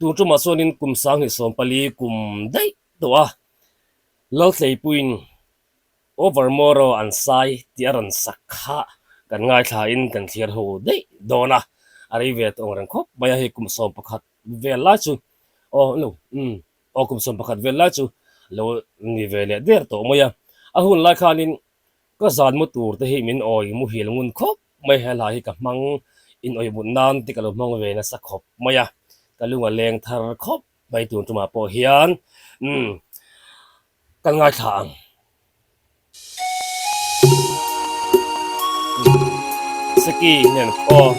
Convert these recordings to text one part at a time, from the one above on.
Tun tumah chuanin kum 2014 kum daih tawh a, Lalthleipuiin Over Moro an sai tih a rawn sak kha kan ngaithlain kan thlir ho daih dawn a, a rei ve tawh ang reng khawp mai a, hei kum 11 vel lai chu aw lo umm aw kum 11 vel lai chu lo ni ve leh der tawh mai a, a hun lai khanin Ka zan mu tur te hi min awi muhil ngun khawp mai he hla hi ka hmang in awi mut nan te ka lo hmang ve nasa khawp mai a, ka lung a leng thar khawp mai tun tumah pawh hian umm kan ngaithla ang. Seki nen aw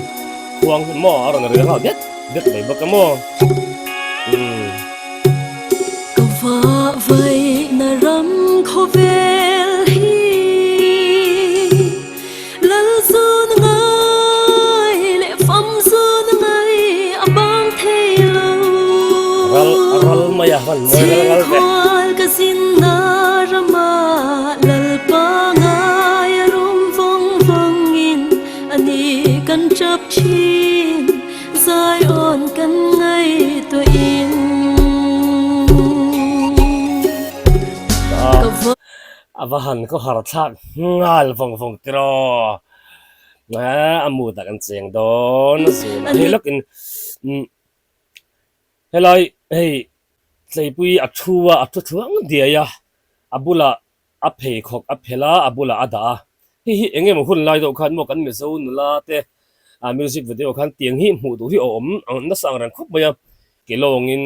khuang hi maw a rawn ri nghal det det mai bawk a maw umm. Ka vah vaihna ram khawvel hi Lal zun ngai leh fam zun ngai a bang thei lo. Ral ral mai a van mawi ral ral ve. Chhingkhual ka zinna rama Lalpa ngai a rum vawng vawngin a ni kan tap thin. Zion kan ngaihtuahin ka va. A va han khaw har thlak nghal vawng vawng tiraw a mood ah kan cheng dawn a zun a hei lawkin helai hei tleipui a thu a a thu thluang diai a a bulah A pheikhawk a phelh a, a bulah a dah a. Hei hi eng emaw hun lai deuh khan maw kan Mizo nula te music video khan tiang hi hmuh duh hi a awm ang nasa ang reng khawp mai a. Ke lawngin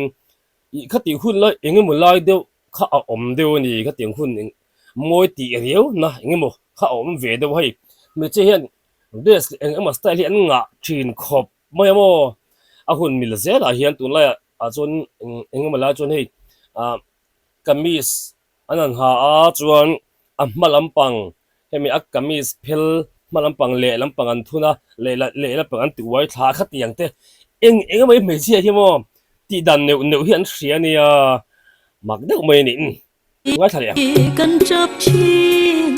ih khatih hun lai eng emaw lai deuh kha a awm deuh a ni khatiang hun eng mawi tih riau na eng emaw kha a awm ve deuh hei. Hmeichhia hian dress leh eng emaw style hi an ngah thin khawp mai a maw. A hun mil zelah hian tunlaiah ah chuan eng emaw lai chuan hei ah kamis An han ha a chuan a hma lampang hemi a kamis phel hma lampang leh lampang an thun a leh leh lampang an ti uai thla a khatiang te eng eng emaw hi hmeichhia hi maw tih dan neuh neuh hi an hria a nia mak deuh mai a ni ngaithla leh ang. Kan tap thin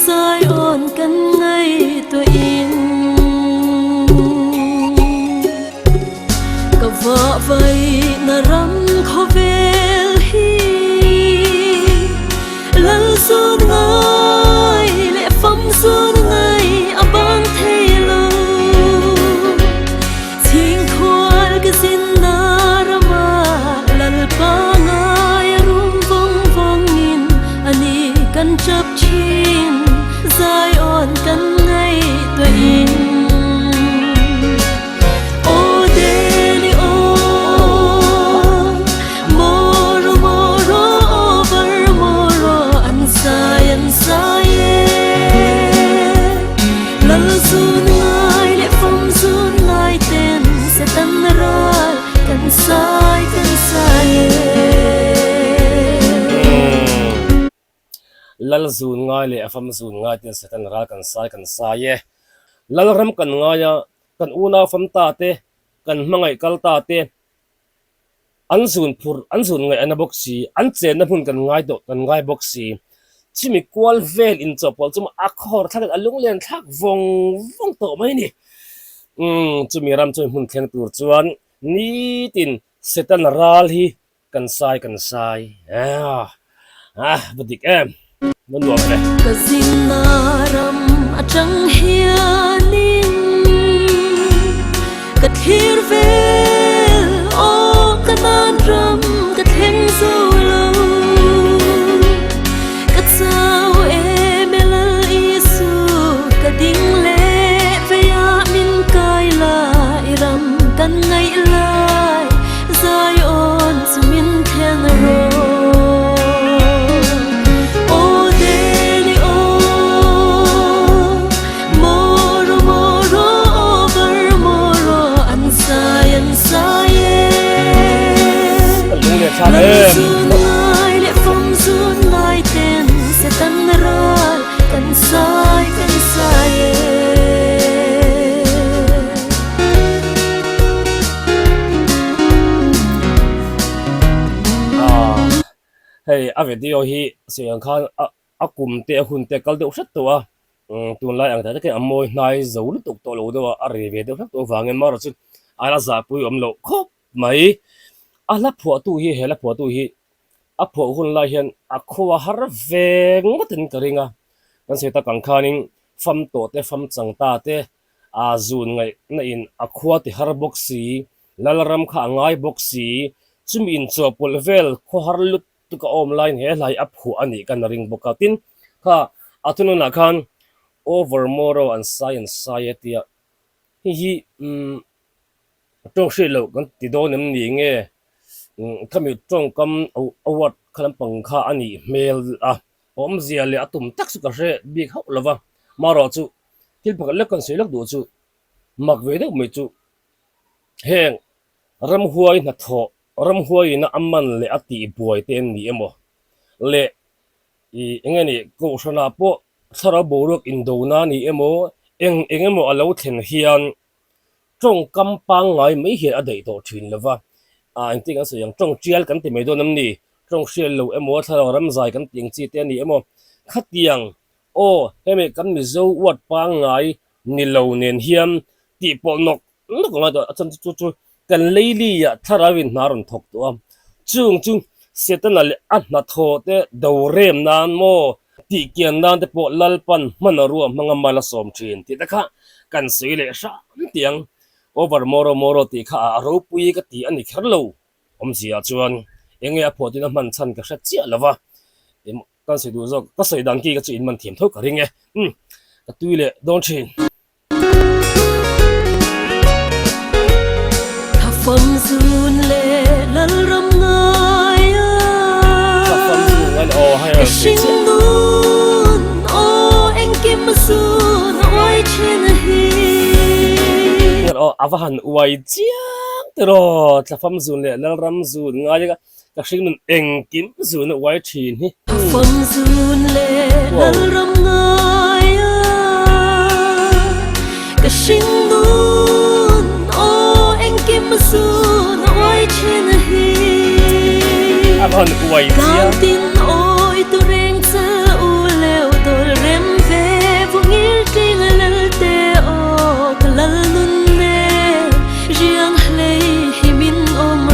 Zion kan ngaihtuahin Ka vah vaihna ram khawvel hi Lal zun ngai leh fam zun ngai a bang thei lo. Chhingkhual ka zinna rama Lalpa ngai a rum vawng vawngin a ni kan tap thin Zion kan ngaihtuahin. Aw Delhi aw Moro moro over moro an sai an sai e Lal zun ngai leh fam zun ngai ten Satan ral kan sai kan sai e. Lal zun ngai leh a fam zun ngai ten Satan ral kan sai kan sai e. Lal ram kan ngai a, kan unau fam ta te, kan hmangaih kal ta te, an zun phurh, an zun ngaih a na bawk si, an chenna hmun kan ngai tawh, kan ngai bawk si. Chumi kual vel inchawhpawlh chu a khawr thlakin a lunglen thlak vawng vawng tawh mai a ni. Umm, chumi ram chumi hmun thleng tur chuan nitin Satan ral hi Kan sai kan sai ah ah va dik em va nuam ve. Ka zinna ram atang hianin ka thlir vel aw ka nan ram ka thleng zo lo ka chau em e Lal Isu ka ding leh veiah min kai lai ram kan ngaih lai Zion chu min thlen rawh. Aw Delhi aw, Moro moro over moro an sai an sai e. Lal zun ngai leh fam zun ngai ten Satan ral kan sai kan sai e. Hei a video hi sawi ang khan a kum te a hun te a kal deuh hret tawh a, tunlai ang tak takin a mawi hnai zo lutuk tawh lo deuh a, a rei ve deuh hlek tawh avangin marawh chu a la zahpui awm loh khawp mai. A hla phuahtu hi he hla phuahtu hi a phuah hun lai hian a khua har ve ngawtin ka ring a, kan sawi tak ang khanin fam tawh te fam chang ta te aa zun ngaihna in a khua ti har bawk si, Lalram kha a ngai bawk si, chumi inchawhpawlh vel khaw har lut tuk a awm laiin he hla hi a phuah a nih kan ring bawk a, tin kha a thununah khan over moro an sai an sai a tia hei hi umm tawng hriat loh kan ti dawn em ni nge khami tawngkam award kha lampang kha a nih hmel a awmzia leh a tum tak chu ka hre bik hauh lo va marawh chu thil pakhat lek kan sawi lawk duh chu mak ve deuh mai chu heng ramhuai hnathawh ramhuaiin a man leh a tih buai te an ni emaw leh ih eng nge ni kohhranah pawh thlarau boruak indona a ni emaw eng eng emaw a lo thlen hian tawngkam pangngai mai hian a daih tawh thin lo va, ah engtin kan sawi ang tawng tial kan ti mai dawn em ni tawng hriat loh emaw thlarau ramzai kan tih ang chi te a ni emaw khatiang aw hemi kan Mizo word pangngai ni lo nen hian tih pawh nawk nawk a ngai tawh a chuan chu chu kan leili ah thlarau in hna rawn thawk tawh a chung chu Setana leh a hnathawh te do rem nan maw tih kian nan te pawh Lalpan hman a ruah hmanga mal a sawm thin tih te kha kan sawi leh hram tiang over moro moro tih kha a ropui ka ti a ni kher lo awmzia chuan enge a phuah tin a hman chhan ka hre chiah lo va. Kan sawi duh zawk, ka sawi dan ki ka chu in man thiam tho ka ring e. Umm, ka tui leh dawn thin. Tha fam zun leh Lalram ngai a. Tha fam zun ngai leh aw hai Ka hring nun aw engkim zun a uai thin hi. Ngat aw a va han uai chiang tiraw Thla fam zun leh Lalram zun ngai a. Ka hring nun engkim zun a uai thin hi. Fam zun leh Lalram ngai a Ka hring nun aw engkim zun a uai thin hi. A rawn uai chiang. Tlang tin awi tu reng che u leu tawl rem ve vungir tling Lalte aw ka lal nun ne. Riang hlei hi min awm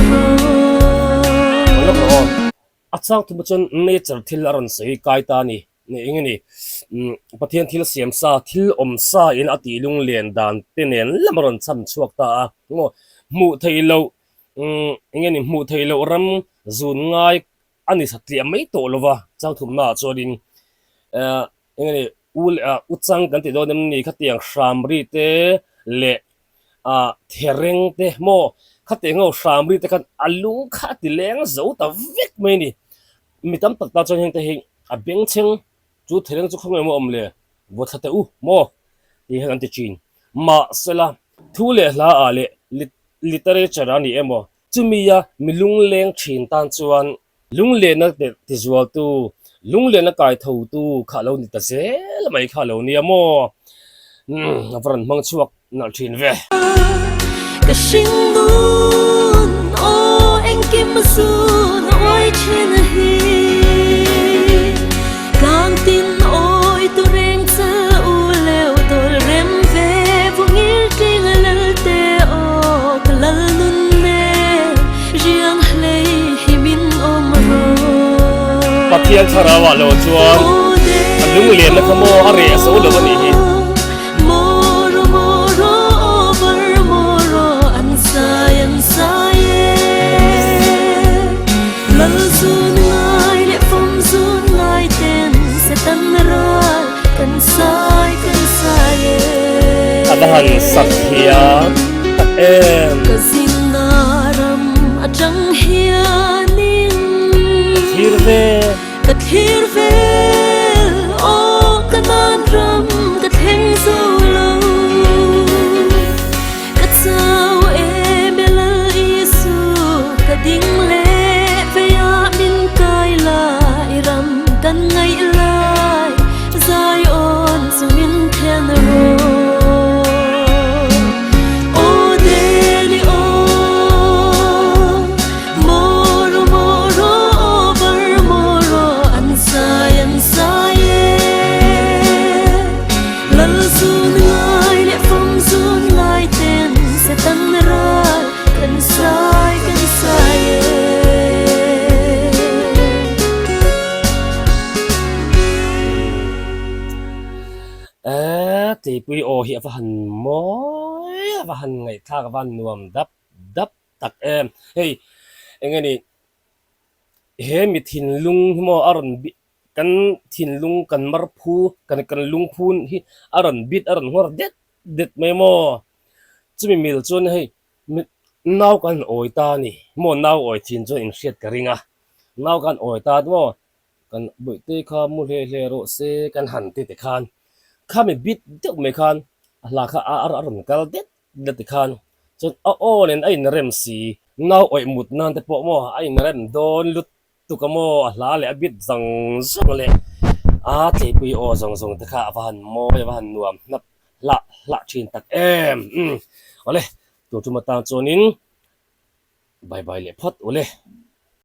rawh. A chang thuma chuan nature thil a rawn sawi kai ta a ni. Eng nge ni? Pathian thil siam sa, thil awm sa in a tih lunglen dan te nen lam a rawn chhan chhuak ta a. Maw hmuh theih loh, eng nge ni hmuh theih loh ram zun ngai a ni satliah mai tawh lo va. Chang thumna ah chuanin eng nge ni u leh ah u chang kan ti dawn em ni khatiang hram ri te leh ah thereng te maw khatiang ho hram ri te khan a lung kha a ti leng zo ta vek mai a ni mi tam tak ta chuan heng te hi a bengchheng chu thereng chu khawnge maw awm le vaw thla teh u maw tih hian an ti thin mahsela thu leh hla ah leh literature a ni emaw chumia mi lungleng thin tan chuan. Lunglenna tizualtu, lunglenna kaithotu kha lo ni ta zel mai kha lo nia maw? Umm, a va rawn hmang chhuak nalh thin ve. Ka hring nun aw engkim zun a uai thin hi Tlang tin awi tu reng che u leu tawl rem ve vungir tling Lalte aw ka lal nun ne Riang hlei hi min awm rawh. Pathian thlarau ah lo chuan a lunglenna kha maw a reh zo lo a nih hi. Moro moro over moro an sai an sai e Lal zun ngai leh fawm zun ngai ten Satan ral kan sai kan sai e. A va han sak thiam tak em. Ka zinna ram atang hianin Ka thlir vel. Ka thlir vel aw ka nan ram ka thleng zo lo Ka chau em e Lal Isu ka ding leh veiah min kai lai ram kan ngaih lai Zion chu min then rawh Aw Delhi aw Moro moro over moro an sai an. Tleipui aw hi a va han mawi a va han ngaihthlak a va han nuam dap dap tak em. Hei eng nge ni he mi thinlung hi maw a rawn bih kan thinlung kan mar phu kan kan lungphun hi a rawn bit a rawn nghawr det det mai maw. Chumi mil chuan hei nau kan awi ta a ni maw nau awi thin chuan inhriat ka ring a nau kan awi ta maw Kan bawihte kha mu hle hle rawh se kan han ti tikhan khami bit deuh mai khan a hla kha a rawn kal det det tikhan chuan a aw nen a inrem si. Nau awih mut nan te pawh maw a inrem dawn lutuk a maw a hla leh a bit zawng zawng leh a tleipui aw zawng zawng te kha a va han mawi a va han nuam hnap hlah hlah thin tak em. Awle, tun tum atan chuanin bye bye leh phawt ule.